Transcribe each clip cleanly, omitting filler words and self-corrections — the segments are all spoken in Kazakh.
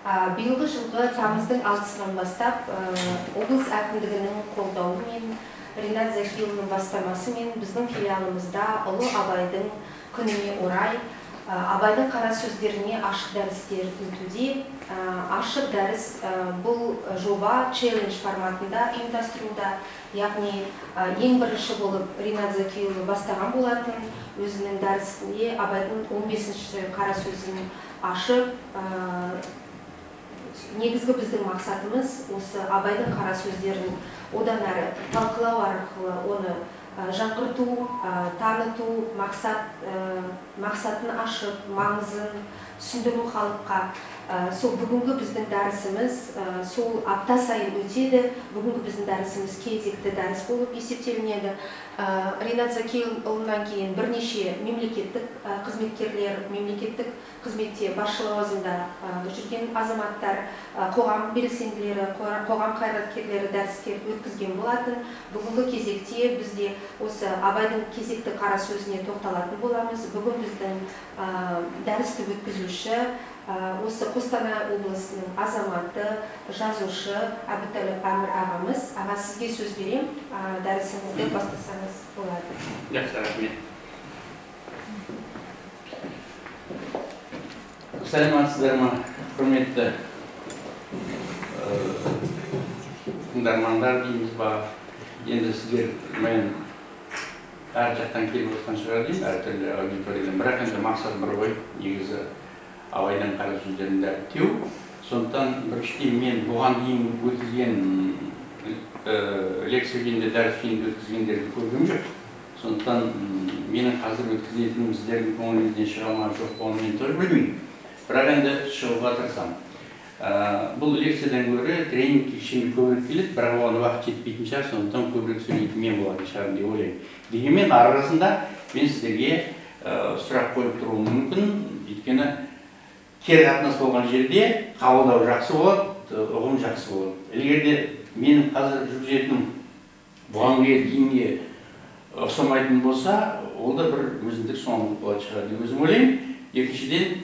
Биылғы жылғы тамыздың 6-сынан бастап облыс әкімдігінің қолдауымен, Ринат Закиұлының бастамасымен біздің филиалымызда ұлы Абайдың күніне орай Абайдың қара сөздеріне ашық дәрістер өтуде. Ашық дәріс бұл жоба челлендж форматында ұйымдастырылуда. Яғни ең бірінші болып Ринат Закиұлы бастаған болатын, өзінің дәрісінде Абайдың 15-ші қара сөзін ашып, негізгі біздің мақсатымыз осы Абайдың қара сөздерін одан әрі талқылау арқылы оны жаңғырту, таныту, мақсатын ашып, маңызын түсіндіру халыққа. Сол бүгінгі біздің дәрісіміз сол апта сайын өтеді. Бүгінгі біздің дәрісіміз кезекті дәріс болып есептелінеді. Ринат Закиұлынан кейін бірнеше мемлекеттік қызметкерлер, мемлекеттік қызметте басшы лауазымда жүрген азаматтар, қоғам белсенділері, қоғам қайраткерлері дәрістер өткізген болатын. Бүгінгі кезекте бізде осы Абайдың кезекті қара сөзіне тоқталатын боламыз. Бүгін біздің дәрісті өткізуші осы Қостанай облысының азаматы, жазушы Әбутәліп Әмір ағамыз. Аға, сізге сөз берем, дәрісіңізді бастасаңыз болады. Жақсы, рахмет. Сәлеметсіздер ме, құрметті тыңдармандар дейміз ба? Енді сіздер мен әр жақтан келіп отқан шығар деймін, әртүрлі аудиториядан. Бірақ енді мақсат бір ғой, негізі Абайдың қара сөздерін дәріптеу. Сондықтан біріншіден мен бұған дейін өткізген лекция күйінде, дәріс күйінде өткізгендерді көргем жоқ. Сондықтан менің қазір өткізетінім сіздердің көңіліңізден шыға ма, жоқ па, оны мен тоже білмеймін. Бірақ енді шығуға тырысамын. Бұл лекциядан гөрі тренинг кешені көбірек келеді, бірақ оған уақыт жетпейтін шығар, сондықтан көбірек сөйлейтін мен болатын шығармын деп ойлаймын. Дегенмен арасында мен сіздерге сұрақ қойып тұруым мүмкін, өйткені кері қатынас болған жерде қабылдау жақсы болады, ұғым жақсы болады. Егер де менің қазір жүргізетінім бұған дейінге ұқсамайтын болса, ол да бір өзіндік соңдылық болатын шығар деп өзім ойлаймын. Екіншіден,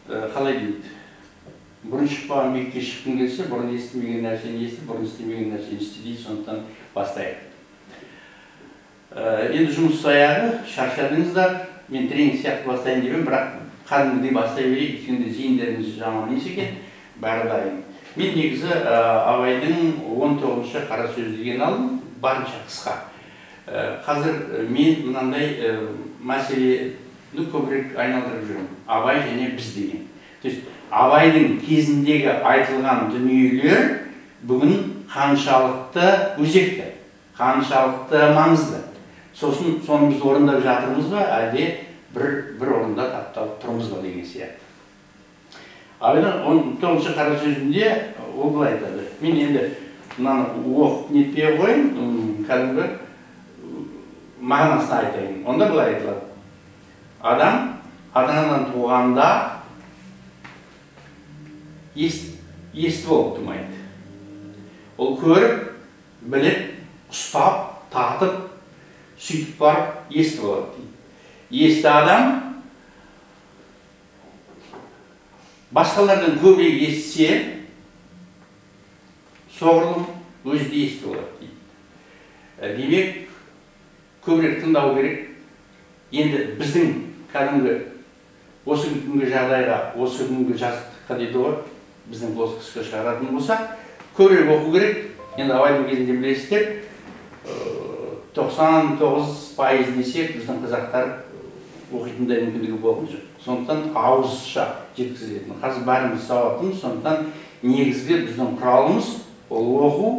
қалай дейді, бұрын шықпаған биікке шыққың келсе, бұрын естімеген нәрсені естіп, бұрын істемеген нәрсені істе дейді, сондықтан бастайық. Енді жұмыс аяғы, шаршадыңыздар, мен тренинг сияқты бастайын деп едім, бірақ кәдімгідей бастай берейік, өйткені зейіндеріңіз жаман емес екен, бәрі дайын. Мен негізі Абайдың 19-шы қара сөзі деген алдым, барынша қысқа. Қазір мен мынандай мәселені көбірек айналдырып жүрмін. Абай және біз деген. То есть Абайдың кезіндегі айтылған дүниелер бүгін қаншалықты өзекті, қаншалықты маңызды. Сосын соны біз орындап жатырмыз ба, әлде бір орында тапталып тұрмыз ба деген сияқты. Абайдың 19-шы қара сөзінде ол былай айтады. Мен енді мынаны оқып нетпей қояйын, кәдімгі мағынасын айтайын. Онда былай айтылады. Адам ата-анадан туғанда есті болып тумайды. Ол көріп, біліп, ұстап, татып, сөйтіп барып есті болады дейді. Есті адам басқалардан көбірек естісе, соғұрлым өзі де есті болады дейді. Демек, көбірек тыңдау керек. Енді біздің кәдімгі осы күнгі жағдайға, осы күнгі жастыққа дейді ғой, біздің плоскостьқа шығаратын болсақ, көбірек оқу керек. Енді Абайдың кезінде білесіздер, 99% десек, біздің қазақтар оқитындай мүмкіндігі болған жоқ. Сондықтан ауызша жеткізілетін. Қазір бәріміз сауаттымыз, сондықтан негізгі біздің құралымыз ол оқу,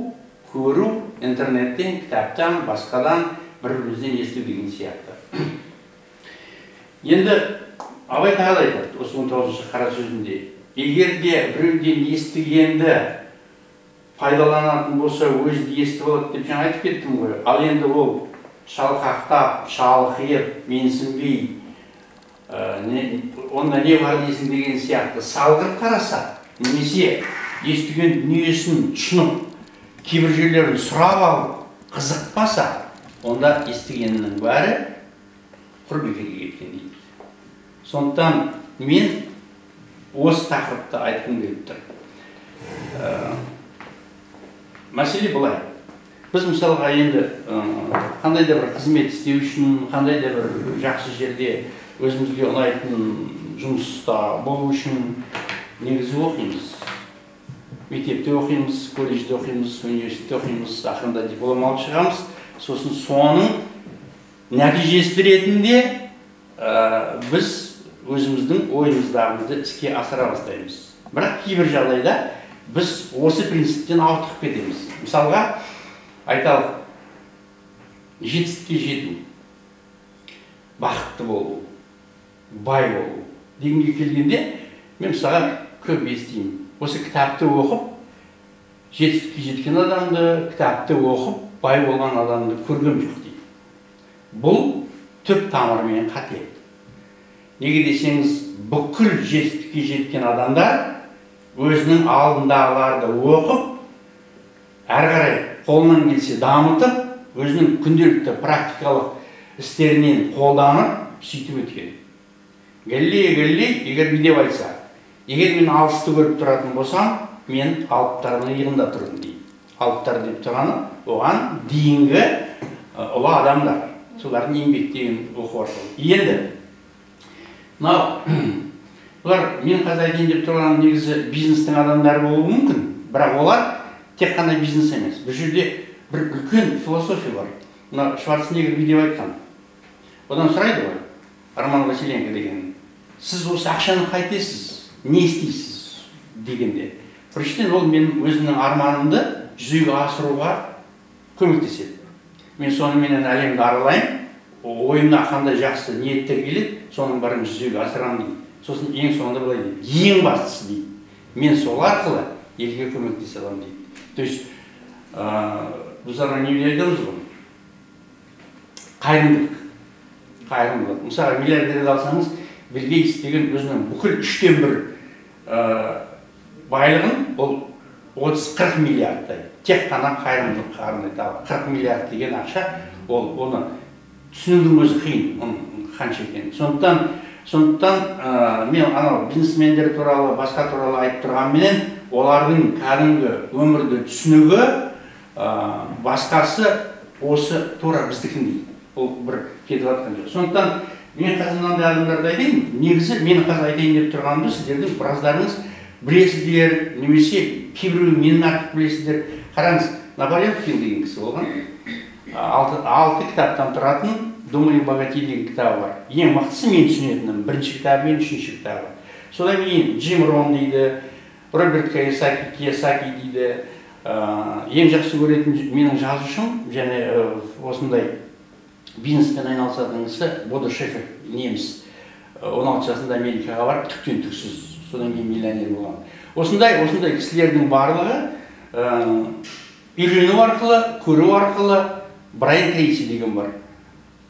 көру, интернеттен, кітаптан, басқадан бір-бірімізден есту деген сияқты. Енді Абай тағы да айтады, осы 19-шы қара сөзінде, егер де біреуден естігенді пайдаланатын болса, өзі де естіп алады деп жаңа айтып кеттім ғой. Ал енді ол шалқақтап, шалқиып, менсінбей, онда не бар дейсің деген сияқты салғырт қараса, немесе естіген дүниесін тұшынып, кейбір жерлерін сұрап алып, қызықпаса, онда естігенінің бәрі құр бекерге кеткен дейді. Сондықтан мен Осы тақырыпты айтқым келіп тұр. Мәселе былай. Біз мысалға енді қандай да бір қызмет істеу үшін, қандай да бір жақсы жерде өзімізге ұнайтын жұмыста болу үшін негізі оқимыз. Мектепте оқимыз, колледжде оқимыз, университетте оқимыз, ақырында диплом алып шығамыз. Сосын соның нәтижесі ретінде біз өзіміздің ойымыздағымызды іске асыра бастаймыз. Бірақ кейбір жағдайда біз осы принциптен ауытқып кетеміз. Мысалға, айталық, жетістікке жету, бақытты болу, бай болу дегенге келгенде, мен мысалға көп естимін. Осы кітапты оқып, жетістікке жеткен адамды, кітапты оқып, бай болған адамды көргем жоқ дейді. Бұл түп тамырымен қате. Неге десеңіз, бүкіл жетістікке жеткен адамдар өзінің алдындағыларды оқып, әрі қарай қолынан келсе дамытып, өзінің күнделікті практикалық істерінен қолданып, сөйтіп өткен. Галилей, егер бүйтіп айтса, егер мен алысты көріп тұратын болсам, мен алыптардың иығында тұрдым дейді. Алыптар деп тұрғаны оған дейінгі ұлы адамдар, солардың еңбектеген оқу арқылы. Енді мынау бұлар мен қазір айтайын деп тұрған негізі бизнестің адамдары болуы мүмкін, бірақ олар тек қана бизнес емес. Бұл жерде бір үлкен философия бар. Мына Шварценеггер бүйтіп айтқан. Одан сұрайды ғой, Роман Василенко деген. Сіз осы ақшаны қайтесіз, не істейсіз дегенде. Біріншіден, ол менің өзімнің арманымды жүзеге асыруға көмектеседі. Мен соныменен әлемді аралаймын, ойымна қандай жақсы ниеттер келеді, соның бәрін жүзеге асырамын дейді. Сосын ең соңында былай дейді, ең бастысы дейді, мен сол арқылы елге көмектесе аламын дейді. То есть, біз ана неге айтамыз ғой? Қайырымдылық. Қайырымдылық. Мысалға, миллиардерді алсаңыз, Билл Гейтс деген өзінің бүкіл 1/3 байлығын, ол 30-40 миллиардтай тек қана қайырымдылыққа арнайды. Ал 40 миллиард деген ақша, ол оны түсінудің өзі қиын, оның қанша екенін. Сондықтан мен анау бизнесмендер туралы, басқа туралы айтып тұрғанменен, олардың кәдімгі өмірді түсінігі, басқасы осы тура біздікіндей. Ол бір кетіп жатқан жоқ. Сондықтан мен қазір мынандай адамдарды айтайын, негізі мен қазір айтайын деп тұрғанымды сіздердің біраздарыңыз білесіздер, немесе кейбіреуі менен артық білесіздер. Қараңыз, Наполеон Хилл деген кісі болған. 6 кітаптан тұратын «Думай и богатей» деген кітабы бар. Ең мықтысы мен түсінетінім, бірінші кітабы мен үшінші кітабы. Содан кейін Джим Рон дейді, Роберт Кийосаки дейді. Ең жақсы көретін менің жазушым және осындай бизнеспен айналысатын кісі Бодо Шефер, неміс. 16 жасында Америкаға барып, түктен түксіз, содан кейін миллионер болған. Осындай кісілердің барлығы үйрену арқылы, көру арқылы. Брайан Трейси деген бар.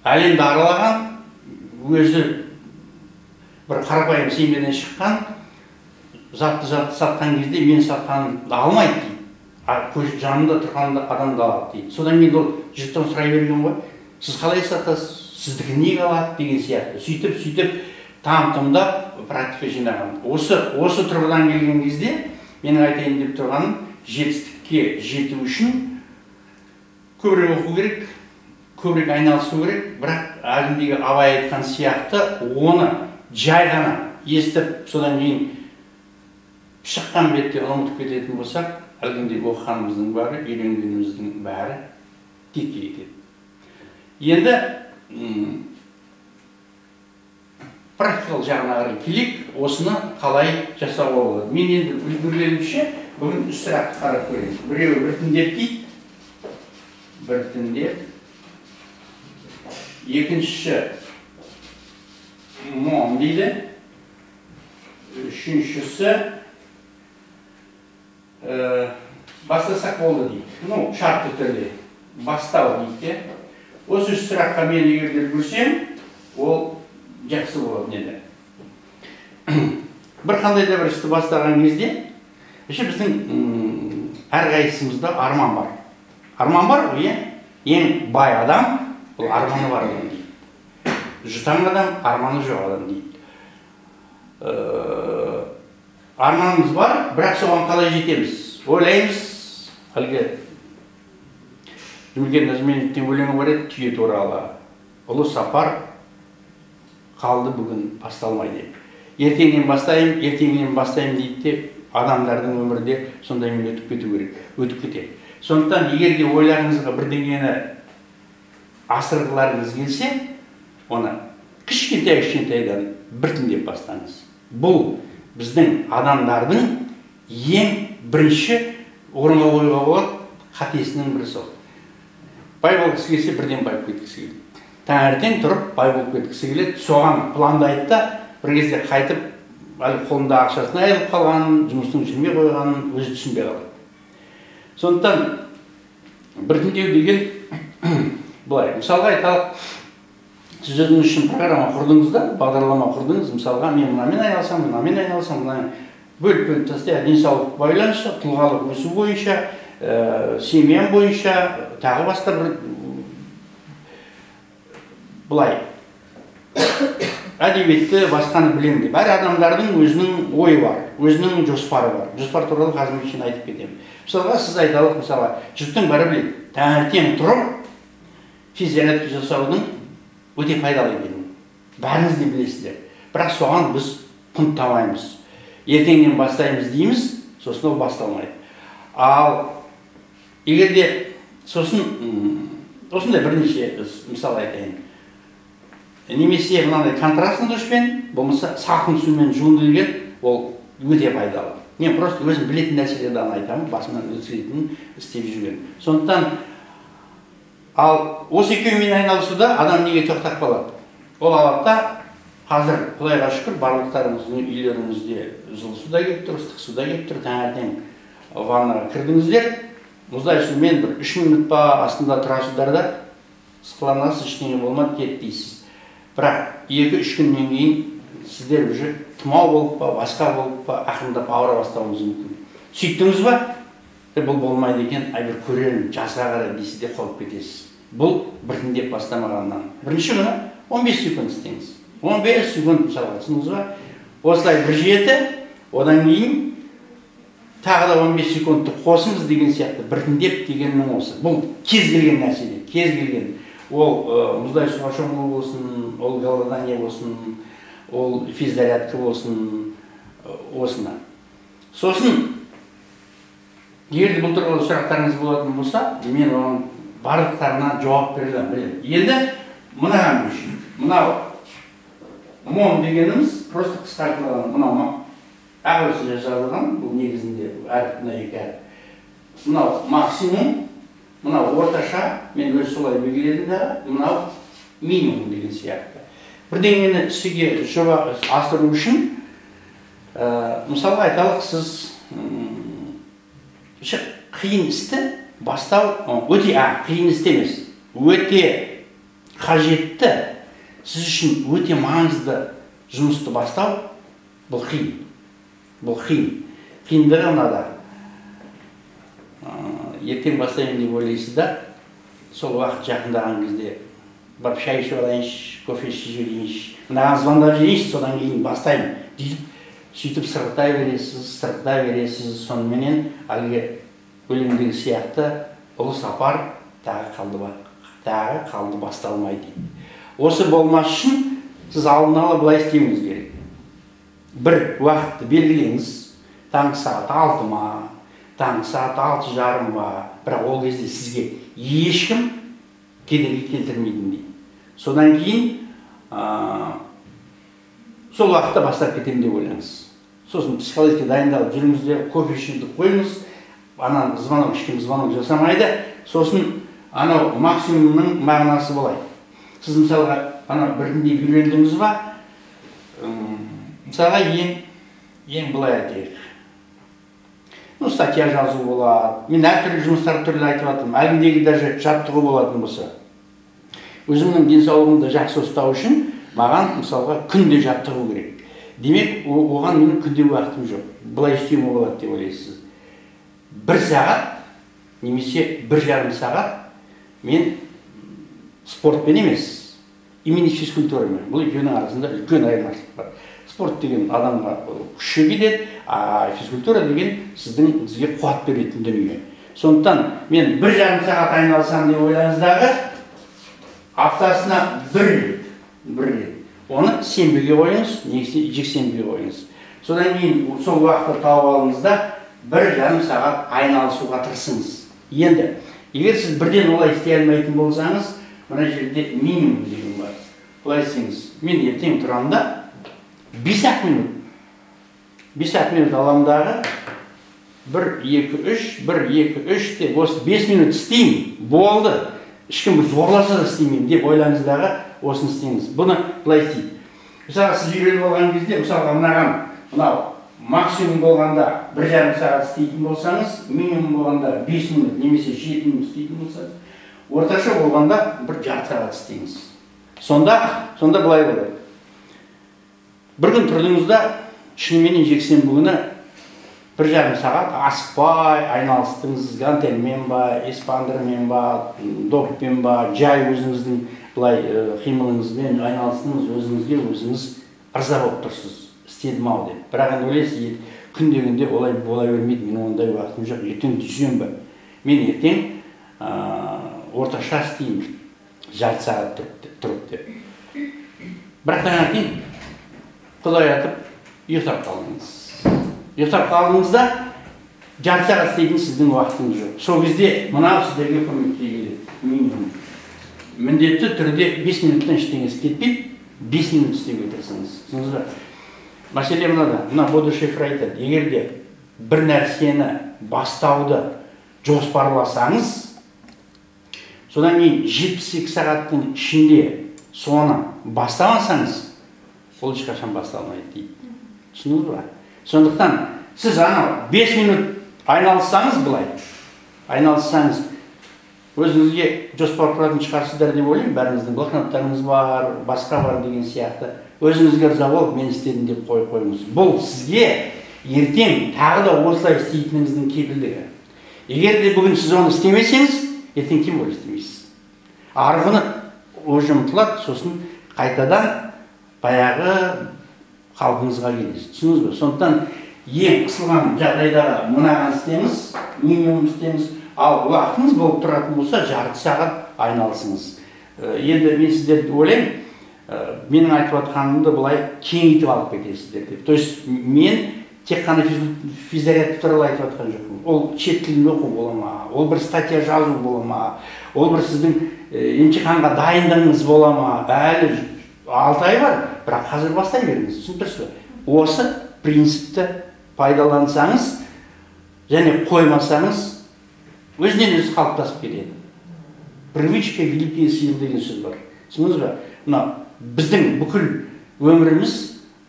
Әлемді аралаған, өзі бір қарапайым семьядан шыққан, затты сатқан кезде мен сатқанымды алмайды дейді. Жанында тұрған адамды алады дейді. Содан кейін ол жұрттан сұрай берген ғой, сіз қалай сатасыз, сіздікі неге алады деген сияқты. Сөйтіп там-тұмдап практика жинаған. Осы тұрғыдан келген кезде менің айтайын деп тұрғаным, жетістікке жету үшін көбірек оқу керек, көбірек айналысу керек, бірақ әлгіндегі Абай айтқан сияқты оны жай ғана естіп, содан кейін шыққан бетте ұмытып кететін болсақ, әлгіндегі оқығанымыздың бәрі, үйренгеніміздің бәрі текке кетеді. Енді практикалық жағына қарай келейік, осыны қалай жасауға болады. Мен енді үлгерленімше бүгін үш сұрақты қарап көрейік. Біреуі біртіндеп дейді, біртіндеп. Екіншісі мом дейді. Үшіншісі бастасақ болды дейді. Ну, шартты түрде бастау дейді. Осы үш сұраққа мен егер де үлгерсем, ол жақсы болады еді. Бір қандай да бір істі бастаған кезде, вообще біздің әрқайсымызда арман бар. Арман бар ғой, иә? Ең бай адам, бұл арманы бар адам дейді. Жұтаң адам, арманы жоқ адам дейді. Арманымыз бар, бірақ соған қалай жетеміз? Ойлаймыз, әлгі Жұмекен Нәжімеденовтің өлеңі бар еді, түйе туралы. Ұлы сапар қалды бүгін басталмай деп. Ертеңнен бастаймын, ертеңнен бастаймын дейді де, адамдардың өмірде сондаймен өтіп кету керек, өтіп кетеді. Сондықтан егер де ойларыңызға бірдеңені асырғыларыңыз келсе, оны кішкентай-кішкентайдан біртіндеп бастаңыз. Бұл біздің адамдардың ең бірінші орынға қоюға болады қатесінің бірі сол. Бай болғысы келсе, бірден байып кеткісі келеді. Таңертең тұрып бай болып кеткісі келеді, соған пландайды да, бір кезде қайтып әлі қолында ақшасына айырылып қалғанын, жұмыстың жүрмей қойғанын өзі түсінбей қалады. Сондықтан біртіндеу деген былай, мысалға айталық, сіз өзіңіз үшін программа құрдыңыз да, бағдарлама құрдыңыз, мысалға мен мынамен айналысамын, мынамен айналысамын, мынамен бөліп-бөліп тастайық, денсаулық байланысты, тұлғалық өсу бойынша, семьям бойынша, тағы басқа бір былай әдебиетті басқаны білемін деп. Әр адамдардың өзінің ойы бар, өзінің жоспары бар. Жоспар туралы қазір мен айтып кетемін. Мысалға сіз айталық, мысалға жұрттың бәрі біледі, таңертең тұрып физзарядка жасаудың өте пайдалы екенін бәріңіз де білесіздер. Бірақ соған біз құнттамаймыз. Ертеңнен бастаймыз дейміз, сосын ол басталмайды. Ал егер де сосын осындай бірнеше мысал айтайын. Немесе мынандай контрастный душпен, болмаса салқын сумен жуынды деген ол өте пайдалы. Мен просто өзім білетін нәрселерді ғана айтамын, басымнан өткізетін істеп жүрген. Сондықтан ал осы екеуімен айналысуда адам неге тоқтап қалады? Ол алады да, қазір Құдайға шүкір, барлықтарыңыздың үйлеріңізде жылы су да келіп тұр, ыстық су да келіп тұр. Таңертең ваннаға кірдіңіздер, мұздай сумен бір 3 минут па астында тұрасыздар да, ысқыланасыз, ештеңе болмады, кет дейсіз. Бірақ 2-3 күннен кейін сіздер уже тұмау болып па, басқа болып па, ақырындап ауыра бастауыңыз мүмкін. Сөйттіңіз ба? Бұл болмайды екен, ай бір көрермін, жазға қарай дейсіз де қорқып кетесіз. Бұл біртіндеп бастамағаннан. Бірінші күні 15 секунд істеңіз. 15 секунд мысалға, түсіндіңіз ба? Осылай бір жеті, одан кейін тағы да 15 секундты қосыңыз деген сияқты біртіндеп дегеннің осы. Бұл кез келген нәрседе, кез келген. Ол мұздай суға шомылу болсын, ол голодание болсын, ол физзарядка болсын, осыны. Сосын, егер де бұл туралы сұрақтарыңыз болатын болса, мен оның барлықтарына жауап бере аламын, білемін. Енді мынаған көшейік. Мынау МОМ дегеніміз просто қысқартылған, мынау ағылшынша жазылған, бұл негізінде әріп, мына екі әріп. Мынау максимум, мынау орташа, мен өз солай белгіледім дағы, мынау минимум деген сияқты. Бірдеңені іске жоба асыру үшін, мысалға айталық, сіз қиын істі бастау, өте қиын істі емес, өте қажетті, сіз үшін өте маңызды жұмысты бастау, бұл қиын. Бұл қиын. Қиындығы мынада. Ертең бастаймын деп ойлайсыз да, сол уақыт жақындаған кезде барып шай ішіп алайыншы, кофе ішіп жіберейінші, мынаған звондап жіберейінші, содан кейін бастаймын дейді. Сөйтіп сырғыта бересіз, сырғыта бересіз, соныменен әлгі өлеңдегі сияқты ұлы сапар тағы қалды, тағы қалды басталмай дейді. Осы болмас үшін сіз алдын ала былай істеуіңіз керек. Бір уақытты белгілеңіз, таңғы сағат 6 ма, таңғы сағат 6:30 ба, бірақ ол кезде сізге ешкім кедергі келтірмейтіндей дейді. Содан кейін сол уақытта бастап кетемін деп ойлаңыз. Сосын психологически дайындалып жүріңіздер, кофе ішуді қойыңыз, анан звонок, ешкім звонок жасамайды. Сосын анау максимумның мағынасы былай. Сіз мысалға ана біртіндеп үйрендіңіз ба? Мысалға ең былай айтайық. Ну, статья жазу болады. Мен әртүрлі жұмыстар түрлі айтып жатырмын. Әлгіндегі даже жаттығу болатын болса. Өзімнің денсаулығымды жақсы ұстау үшін маған мысалға күнде жаттығу керек. Демек, оған менің күнде уақытым жоқ. Былай істеуге болады деп ойлайсыз. 1 сағат немесе 1,5 сағат мен спортпен емес, именно физкультурамен. Бұл екеуінің арасында үлкен айырмашылық бар. Спорт деген адамға күші келеді, А физкультура деген сіздің сізге қуат беретін дүние. Сондықтан мен 1,5 сағат айналысамын деп ойлаңыз дағы, аптасына бір рет. Оны сенбіге қойыңыз, немесе жексенбіге қойыңыз. Содан кейін сол уақытты тауып алыңыз да 1,5 сағат айналысуға тырысыңыз. Енді, егер сіз бірден олай істей алмайтын болсаңыз, мына жерде минимум деген бар. Олай істеңіз. Мен ертең тұрамын да 5 минут. 5 минут аламын дағы 1, 2, 3, 1, 2, 3 деп осы 5 минут істеймін, болды. Ешкім зорласа да істемеймін деп ойлаңыз дағы осыны істеңіз. Бұны былай істейді. Мысалға, сіз үйреніп алған кезде, мысалға, мынаған, мынау максимум болғанда 1,5 сағат істейтін болсаңыз, минимум болғанда 5 минут немесе 7 минут істейтін болсаңыз, орташа болғанда 1,5 сағат істеңіз. Сонда былай болады. Бір күн тұрдыңыз да, шыныменен жексенбі күні 1,5 сағат асықпай айналыстыңыз, гантельмен ба, эспандермен ба, доппен ба, жай өзіңіздің былай қимылыңызбен айналыстыңыз, өзіңізге өзіңіз ырза болып тұрсыз, істедім ау деп. Бірақ енді ойлайсыз, күнде күнде олай бола бермейді, менің ондай уақытым жоқ, ертең дүйсенбі. Мен ертең орташа істеймін, 0,5 сағат тұрып деп. Бірақ таңертең құдай атып ұйықтап қалдыңыз. Ұйықтап қалдыңыз да, 0,5 сағат істейтін сіздің уақытыңыз жоқ. Сол кезде мынау сіздерге көмекке келеді. Минимум. Міндетті түрде 5 минуттан ештеңесі кетпейді, 5 минут істеуге тырысыңыз. Түсіндіңіз бе? Мәселе мынада, мына Бодо Шефер айтады, егер де бір нәрсені бастауды жоспарласаңыз, содан кейін 72 сағаттың ішінде соны бастамасаңыз, ол ешқашан басталмайды дейді. Түсіндіңіз бе? Сондықтан сіз анау 5 минут айналыссаңыз былай, айналыссаңыз, өзіңізге жоспар құратын шығарсыздар деп ойлаймын, бәріңіздің блокноттарыңыз бар, басқа бар деген сияқты. Өзіңізге ырза болып, мен істедім деп қойып қойыңыз. Бұл сізге ертең тағы да осылай істейтініңіздің кепілдігі. Егер де бүгін сіз оны істемесеңіз, ертең тем более істемейсіз. Арғы күні уже ұмытылады, сосын қайтадан баяғы қалпыңызға келесіз. Түсіндіңіз бе? Сондықтан ең қысылған жағдайдағы мынаған істеңіз, минимум істеңіз, ал уақытыңыз болып тұратын болса, 0,5 сағат айналысыңыз. Енді мен сіздерді ойлаймын, менің айтып жатқанымды былай кеңейтіп алып кетесіздер деп. То есть мен тек қана физзарядка туралы айтып жатқан жоқпын. Ол шет тілін оқу бола ма, ол бір статья жазу бола ма, ол бір сіздің емтиханға дайындығыңыз бола ма, әлі 6 ай бар, бірақ қазір бастай беріңіз. Түсініп тұрсыз ба? Осы принципті пайдалансаңыз және қоймасаңыз, өзінен өзі қалыптасып кетеді. Привычка великие силы деген сөз бар. Түсіндіңіз бе? Мына біздің бүкіл өміріміз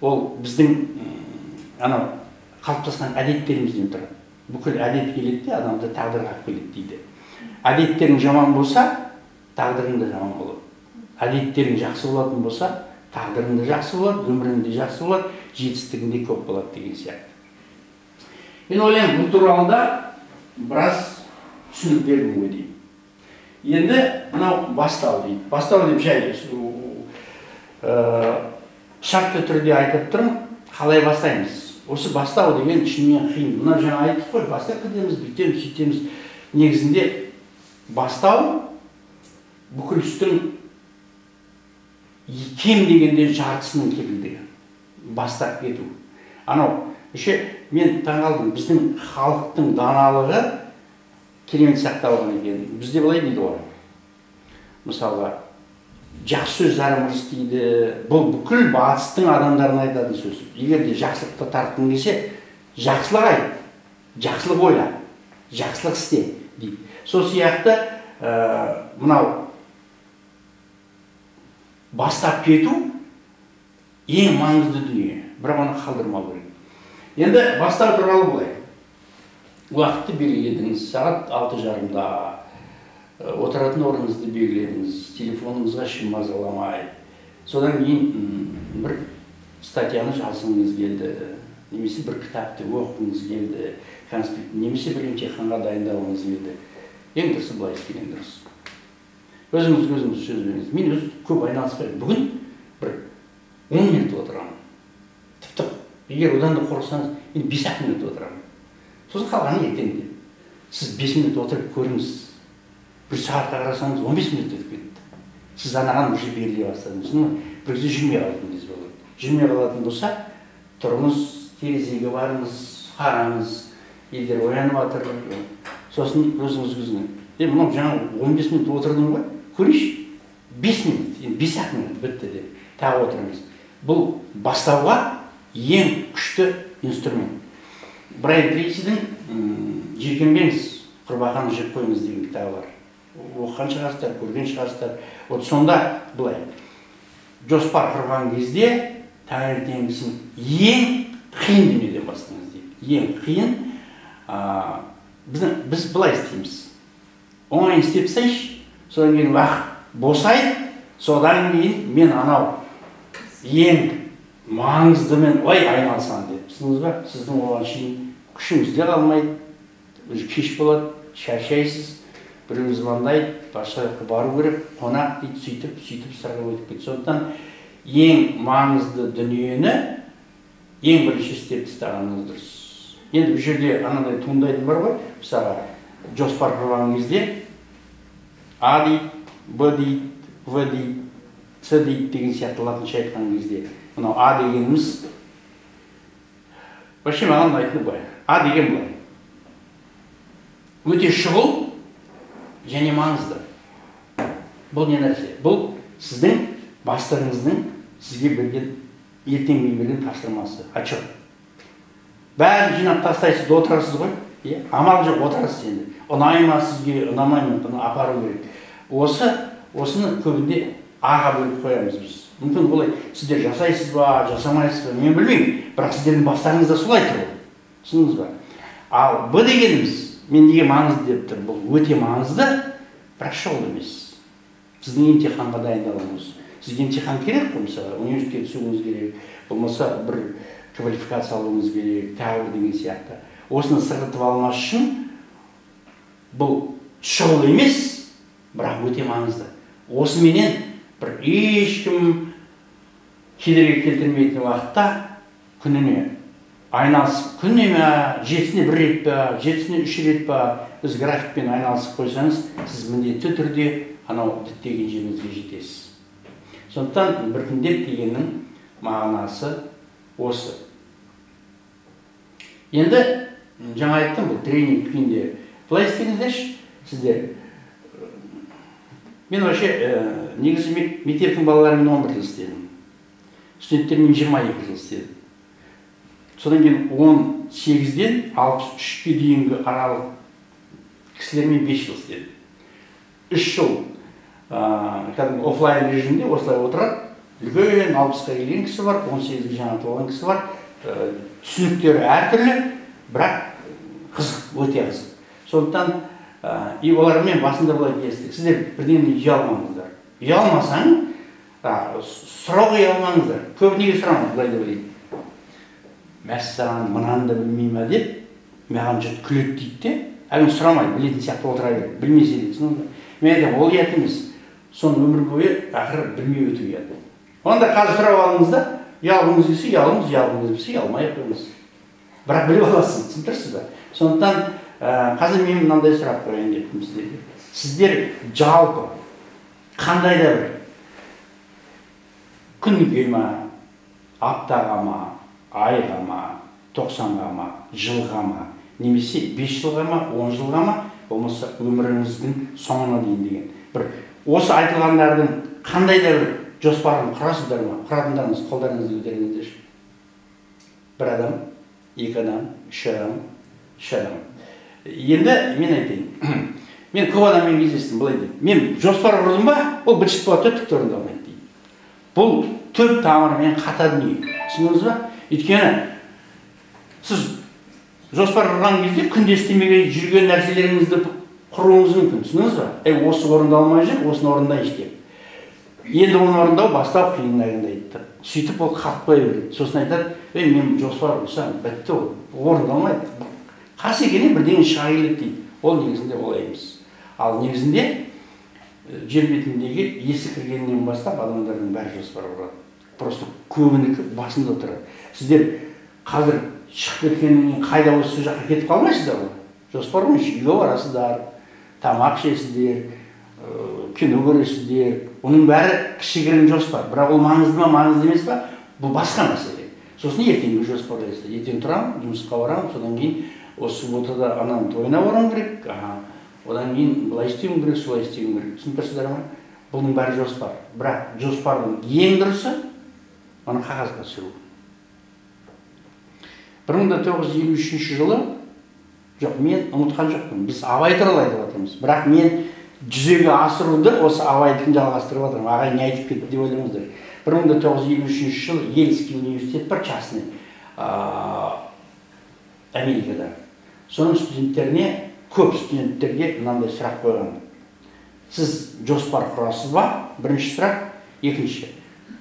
ол біздің анау қалыптасқан әдеттерімізден тұрады. Бүкіл әдет келеді де адамды тағдырға алып келеді дейді. Әдеттерің жаман болса, тағдырың да жаман болады. Әдеттерің жақсы болатын болса, тағдырың да жақсы болады, өмірің де жақсы болады, жетістігің де көп болады деген сияқты. Мен ойлаймын, бұл туралы да біраз түсінік бердім ғой деймін. Енді мынау бастау дейді. Бастау деп жай шартты түрде айтып тұрмын, қалай бастаймыз? Осы бастау деген шынымен қиын. Мына жаңа айттық қой, бастап кетеміз, бүйтеміз, сөйтеміз. Негізінде бастау бүкіл істің кем дегенде жартысының кепілдігі. Бастап кету. Анау, еще мен таңғалдым, біздің халықтың даналығы керемет сақталған екен. Бізде былай дейді ғой. Мысалға, жақсы сөз жарым ырыс дейді. Бұл бүкіл батыстың адамдарына айтатын сөз. Егер де жақсылықты тартқың келсе, жақсылық айт, жақсылық ойла, жақсылық істе дейді. Сол сияқты мынау бастап кету ең маңызды дүние, бірақ оны қалдырмау керек. Енді бастау туралы былай. Уақытты белгіледіңіз, сағат 6:30-да отыратын орныңызды белгіледіңіз, телефоныңызға ешкім мазаламай. Содан кейін бір статьяны жазғыңыз келді, немесе бір кітапты оқығыңыз келді, конспект, немесе бір емтиханға дайындалғыңыз келді. Ең дұрысы былай істеген дұрыс. Өзіңізге өзіңіз сөз беріңіз. Мен өз көп айналыспаймын. Бүгін бір 10 минут отырамын. Тіпті егер одан да қорықсаңыз, Мен 5-ақ минут отырамын. Сосын қалғанын ертең деп. Сіз 5 минут отырып көріңіз. Бір сағатқа қарасаңыз 15 минут өтіп кетті. Сіз анаған уже беріле бастадыңыз. Бір кезде жүрмей қалатын кез болады. Жүрмей қалатын болса, тұрыңыз, терезеге барыңыз, қараңыз, елдер оянып жатыр. Сосын өзіңіз өзіңіз. Мынау жаңа 15 минут отырдым ғой, көрейінші, 5 минут, енді 5-ақ минут бітті деп тағы отырыңыз. Бұл бастауға ең күшті инструмент. Брайан Трейсидің «Жиіркенбеңіз, құрбақаны жеп қойыңыз» деген кітабы бар. Оқыған шығарсыздар, көрген шығарсыздар. Вот сонда былай, жоспар құрған кезде таңертеңгісін ең қиын дүниеден бастаңыз дейді. Ең қиын, біз былай істейміз. Оңайын істеп тастайыншы, содан кейін уақыт босайды, содан кейін мен анау ең маңыздымен ой айналысамын деп. Түсіндіңіз ба? Сіздің оған шейін күшіңіз де қалмайды, уже кеш болады, шаршайсыз, біреу звондайды, басқа жаққа бару керек, қонақ дейді, сөйтіп, сөйтіп сырға өтіп кетеді. Сондықтан ең маңызды дүниені ең бірінші істеп тастағаныңыз дұрыс. Енді бұл жерде анандай туындайтын бар ғой, мысалға жоспар құрған кезде А дейді, Б дейді, В дейді, С дейді деген сияқты латынша айтқан кезде мынау А дегеніміз вообще маған ұнайтыны былай. А деген былай. Өте шұғыл және маңызды. Бұл не нәрсе? Бұл сіздің бастығыңыздың сізге берген, ертеңгі берген тапсырмасы, отчет. Бәрін жинап тастайсыз, отырасыз ғой. Амал жоқ, отырасыз енді. Ұнай ма сізге, ұнамай ма, бұны апару керек. Осыны көбінде А-ға бөліп қоямыз біз. Мүмкін олай сіздер жасайсыз ба, жасамайсыз ба, мен білмеймін. Бірақ сіздердің бастарыңызда солай тұр. Түсіндіңіз ба? Ал Б дегеніміз, мен неге маңызды деп тұр? Бұл өте маңызды, бірақ шұғыл емес. Сіздің емтиханға дайындалуыңыз. Сізге емтихан керек қой, мысалы, университетке түсуіңіз керек, болмаса бір квалификация алуыңыз керек, тағы бір деген сияқты. Осыны сырғытып алмас үшін бұл шұғыл емес, бірақ өте маңызды. Осыменен бір ешкім кедергі келтірмейтін уақытта күніне айналысып, күніне ме, жетісіне бір рет па, жетісіне үш рет па, біз графикпен айналысып қойсаңыз, сіз міндетті түрде анау діттеген жеріңізге жетесіз. Сондықтан біртіндеп дегеннің мағынасы осы. Енді жаңа айттым, бұл тренинг күйінде былай істеңіздерші, сіздер. Мен вообще негізі мектептің балаларымен 11 жыл істедім. Студенттермен 22 жыл істедім. Содан кейін 18-ден 63-ке дейінгі аралық кісілермен 5 жыл істедім. 3 жыл кәдімгі офлайн режимде осылай отырады. Үлкен 60-қа келген кісі бар, 18-ге жаңа толған кісі бар. Түсініктері әртүрлі, бірақ қызық, өте қызық. Сондықтан и олармен басында былай келістік. Сіздер бірдеңені ұялмаңыздар. Ұялмасаң, сұрауға ұялмаңыздар. Көп неге сұрамайды, былай деп ойлайды. Мәссаған, мынаны да білмей ма деп, маған жұрт күледі дейді де, әлгі сұрамайды, білетін сияқты отыра береді. Білмесе де, түсіндіңіз бе? Мен айтамын, ол ұят емес. Соны өмір бойы ақыры білмей өту ұят. Онда қазір сұрап алыңыз да, ұялғыңыз келсе ұялыңыз, ұялғыңыз келсе ұялмай ақ қойыңыз. Бірақ біліп аласыз, түсініп тұрсыз ба? Сондықтан қазір мен мынандай сұрақ қояйын деп тұрмын сіздерге. Сіздер жалпы қандай да бір күнге ма, аптаға ма, айға ма, 90-ға ма, жылға ма, немесе 5 жылға ма, 10 жылға ма, болмаса өміріңіздің соңына дейін деген бір осы айтылғандардың қандай да бір жоспарын құрасыздар ма? Құратындарыңыз қолдарыңызды көтеріңіздерші. Бір адам, екі адам, үш адам, үш адам. Енді мен айтайын. Мен көп адаммен кездестім, былай дейді. Мен жоспар құрдым ба, ол быт-шыт болады, түк те орындалмайды дейді. Бұл түп тамырымен қата дүние. Түсіндіңіз ба? Өйткені сіз жоспар құрған кезде күнде істемеген жүрген нәрселеріңізді құруыңыз мүмкін. Түсіндіңіз ба? Осы орындалмай жүр, осыны орындайыншы деп. Енді оны орындау бастау қиын айтты. Сөйтіп ол қалып қоя береді. Сосын айтады, мен жоспар құрсам, бітті ол, орындалмайды. Қасекене бірдеңе шыға келеді дейді. Ол негізінде олай емес. Ал негізінде жер бетіндегі есі кіргеннен бастап адамдардың бәрі жоспар құрады. Просто көбінікі басында отырады. Сіздер қазір Шығып кеткеннен кейін қайда осы сол жаққа кетіп қалмайсыздар ғой. Жоспар бойынша үйге барасыздар, тамақ ішесіздер, кино көресіздер. Оның бәрі кішігірім жоспар. Бірақ ол маңызды ма, маңызды емес па, бұл басқа мәселе. Сосын ертеңгі жоспарлайсыздар. Ертең тұрамын, жұмысқа барамын, содан кейін осы субботада ананың тойына баруым керек, одан кейін былай істеуім керек, солай істеуім керек. Түсініп тұрсыздар ма? Бұның бәрі жоспар. Бірақ жоспардың ең дұрысы оны қағазға түсіру. 1953 жылы, жоқ, мен ұмытқан жоқпын, біз Абай туралы айтып жатырмыз. Бірақ мен жүзеге асыруды осы Абайдікін жалғастырып жатырмын. Ағай не айтып кетті деп ойлаңыздар. 1953 жылы Йельский университет бар, частный, Америкада. Соның студенттеріне, көп студенттерге мынандай сұрақ қойған. Сіз жоспар құрасыз ба? Бірінші сұрақ. Екінші,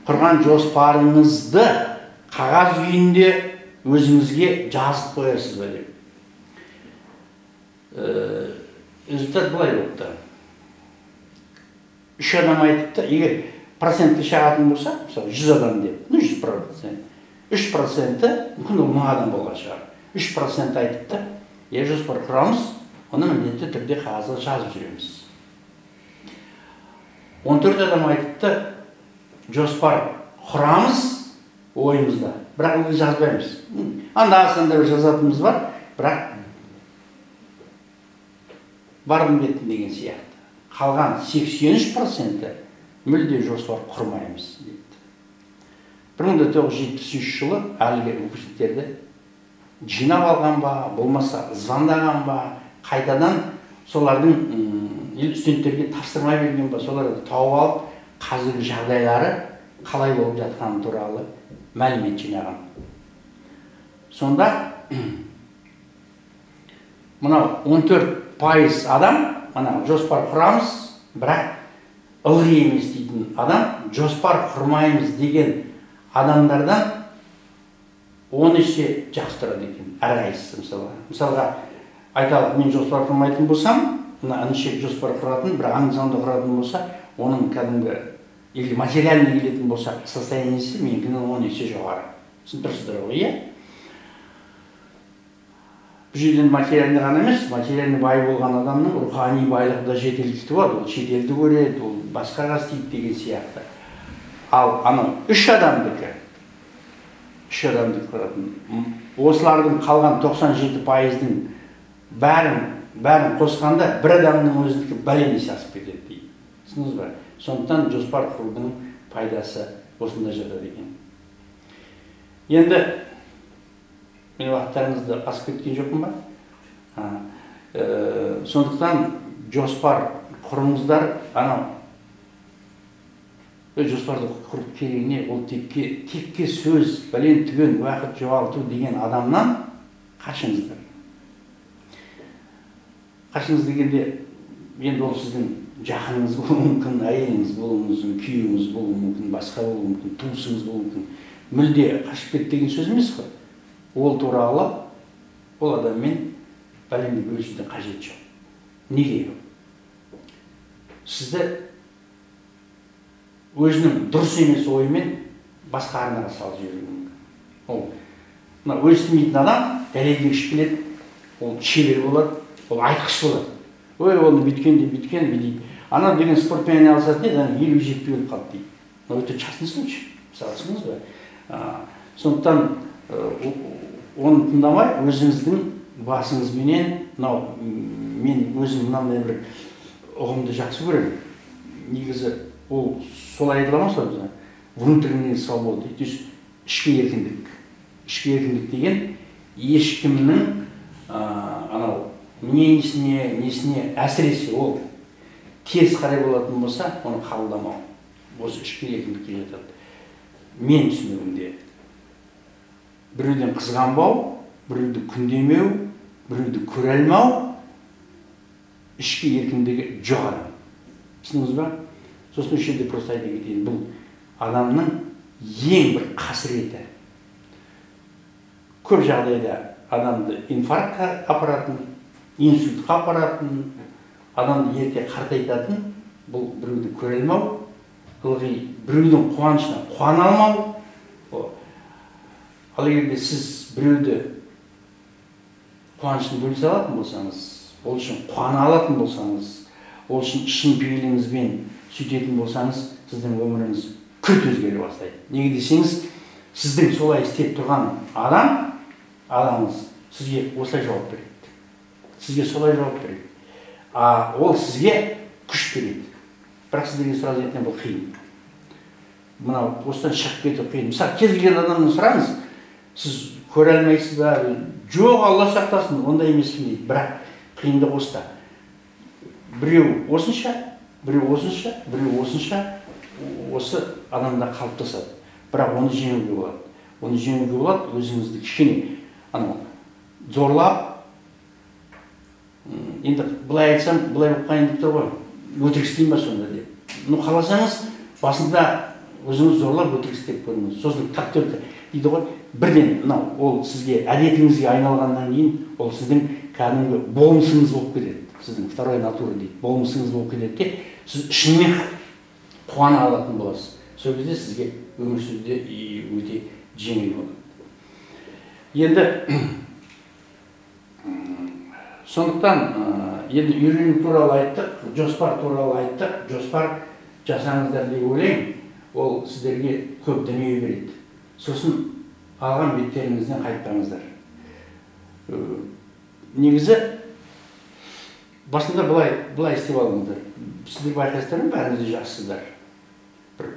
құрған жоспарыңызды қағаз күйінде өзіңізге жазып қоясыз ба деп. Результат былай болыпты. 3 адам айтыпты, егер процентті шағатын болса, мысалы 100 адам деп, 100%. 3%-і, мүмкін ол 1000 адам болған шығар. 3% айтыпты, жоспар құрамыз, оны міндетті түрде қағазға жазып жүреміз. 14 адам айтыпты, жоспар құрамыз ойымызда, бірақ оны жазбаймыз. Анда-санда бір жазатынымыз бар, бірақ бардым кеттім деген сияқты. Қалған 83%-і мүлде жоспар құрмаймыз депті. 1973 жылы әлгі выпускниктерді жинап алған ба, болмаса звондаған ба, қайтадан солардың студенттерге тапсырма берген ба, соларды тауып алып, қазіргі жағдайлары қалай болып жатқаны туралы мәлімет жинаған. Сонда мынау 14% адам, мына жоспар құрамыз, бірақ ылғи емес дейтін адам, жоспар құрмаймыз деген адамдардан 10 есе жақсы тұрады екен, әрқайсысы мысалға. Мысалға, айталық, мен жоспар құрмайтын болсам, мына інішек жоспар құратын, бірақ аң-саңды құратын болса, оның кәдімгі или материальный келетін болса, состояниесі менікінен 10 есе жоғары. Түсініп тұрсыздар ғой, иә? Бұл жерден материальный ғана емес, материальный бай болған адамның рухани байлығы да жеткілікті болады. Ол шетелді көреді, ол басқаға істейді деген сияқты. Ал анау үш адамдікі құратын, осылардың қалған 97%-дің бәрін қосқанда бір адамның өзінікі бәлен есе асып кетеді дейді. Түсіндіңіз ба? Сондықтан жоспар құрудың пайдасы осында жатады екен. Енді мен уақыттарыңызды асып кеткен жоқпын ба? Сондықтан жоспар құрыңыздар. Анау жоспарды құрып керегіне, ол текке сөз, бәлен түген уақыт жоғалту деген адамнан қашыңыздар. Қашыңыз дегенде, енді ол сіздің жақыныңыз болуы мүмкін, әйеліңіз болуы мүмкін, күйеуіңіз болуы мүмкін, басқа болуы мүмкін, туысыңыз болуы мүмкін. Мүлде қашып кет деген сөз емес қой. Ол туралы ол адаммен бәлемді бөлісудің қажеті жоқ. Неге? Сізді өзінің дұрыс емес ойымен басқа арнаға салып жіберуі мүмкін. Ол мына өзі істемейтін адам дәлелдегіш келеді, ол шебер болады, ол айтқыш болады. Ой, оны бүйткен де бүйткен дейді. Анау деген спортпен айналысатын еді, ана 50 жетпей өліп қалды дейді. Мынау өте частный случай, мысалы, түсіндіңіз бе? Сондықтан оны тыңдамай, өзіңіздің басыңызбенен, мынау мен өзім мынандай бір ұғымды жақсы көремін. Негізі ол солай айтыла ма солай? Внутренняя свобода, то есть ішкі еркіндік. Ішкі еркіндік деген ешкімнің анау мнениесіне, несіне, әсіресе ол теріс қарай болатын болса, оны қабылдамау. Осы ішкі еркіндікке жатады. Мен түсінігімде біреуден қызғанбау, біреуді күндемеу, біреуді көре алмау ішкі еркіндігі жоқ адам. Түсіндіңіз ба? Сосын осы жерде просто айта кетейін, бұл адамның ең бір қасіреті. Көп жағдайда адамды инфарктқа апаратын, инсультқа апаратын, адамды ерте қартайтатын бұл біреуді көре алмау, ылғи біреудің қуанышына қуана алмау. Ал егер де сіз біреуді қуанышын бөлісе алатын болсаңыз, ол үшін қуана алатын болсаңыз, ол үшін шын пейіліңізбен сөйтетін болсаңыз, сіздің өміріңіз күрт өзгере бастайды. Неге десеңіз, сіздің солай істеп тұрған адамыңыз сізге осылай жауап береді. Сізге солай жауап береді. А ол сізге күш береді. Бірақ сіздерге сразу айтайын, бұл қиын. Мынау осыдан шығып кету қиын. Мысалы, кез келген адамнан сұраңыз, сіз көре алмайсыз ба? Жоқ, Алла сақтасын, ондай емеспін дейді. Бірақ қиындық осыда. Біреу осынша, біреу осынша, біреу осынша, осы адамда қалыптасады. Бірақ оны жеңуге болады. Оны жеңуге болады, өзіңізді кішкене анау зорлап, енді былай айтсам, былай болып қалайын деп тұр ғой, өтірік істеймін ба сонда деп. Ну, қаласаңыз, басында өзіңіз зорлап өтірік істеп көріңіз. Сосын как только дейді ғой, бірден мынау ол сізге әдетіңізге айналғаннан кейін ол сіздің кәдімгі болмысыңыз болып кетеді. Сіздің второй натура дейді, болмысыңыз болып кетеді де, сіз шынымен қуана алатын боласыз. Сол кезде сізге өмір сүруде өте жеңіл болады. Енді сондықтан енді үйрену туралы айттық, жоспар туралы айттық. Жоспар жасаңыздар деп ойлаймын, ол сіздерге көп демеу береді. Сосын алған беттеріңізден қайтпаңыздар. Негізі басында былай істеп алыңыздар. Сіздер байқайсыздар ма, бәріңіз де жақсысыздар. Бір